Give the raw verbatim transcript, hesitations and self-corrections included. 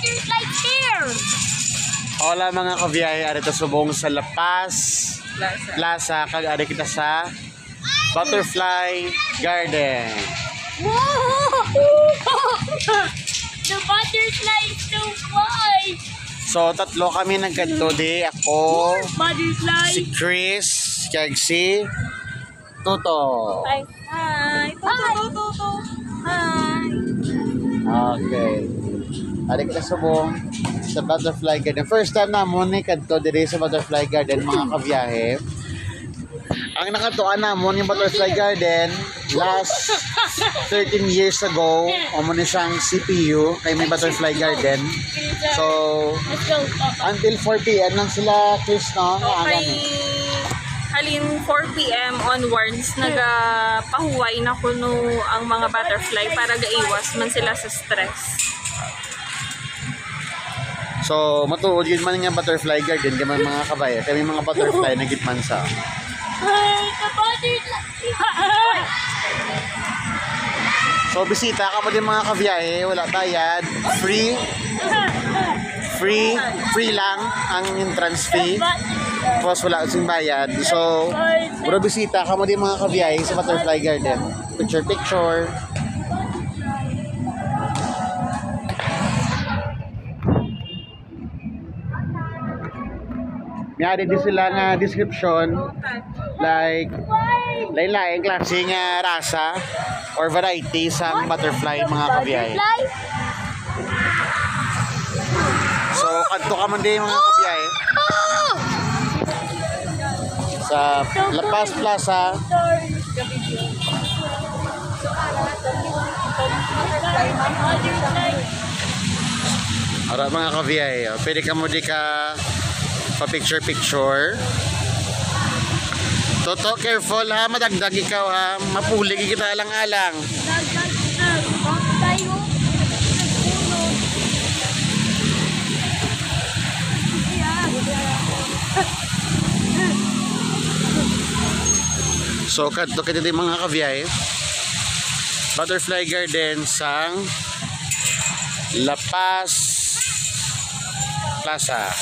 Here's like here. Hola, mga kabiyahe, ari ta subong sa La Paz Plaza. Plaza, kag ari kita sa Butterfly Garden. Wow! The butterfly is so wide. So, tatlo kami nagkadto di. Ako, Butterfly. Si Chris, kag si Toto. Hi. Hi. Toto, Toto, Toto. Hi. Okay. Ari kita subong sa Butterfly Garden. First time namon ni kadto diri sa Butterfly Garden, mga kabiyahe. Ang nakatuan namon yung Butterfly Garden last thirteen years ago, amo ni siyang C P U, kay may Butterfly Garden. So, let's go, Papa. Until four P M lang sila, Chris, no? Nga Okay. Halin four P M onwards, nagapahuway na kuno ang mga butterfly para gaiwas man sila sa stress. So, matuod yun man nga Butterfly Garden, kay may mga kabay, kay may mga butterfly na gid man sa. Ay, kabay! So, bisita kamo din, mga kabiyahe, wala bayad, free. Free, free lang ang entrance fee. Tapos wala sing bayad. So, bro, bisita kamo din, mga kabiyahe, sa Butterfly Garden. Picture, picture. May ari din sila nga description, like, lain-lain klase nga rasa or variety sang butterfly, mga kabiyahe. So, kadto ka man din, mga kabiyahe. Sa La Paz Plaza. Ara, mga kabiyahe, oh. Pwede ka mo di ka pa-picture-picture. Toto, careful ha, madagdag ikaw ha. Mapulig kita alang-alang. So, kadto kita di, mga kabiyahe. Butterfly Garden sang La Paz Plaza.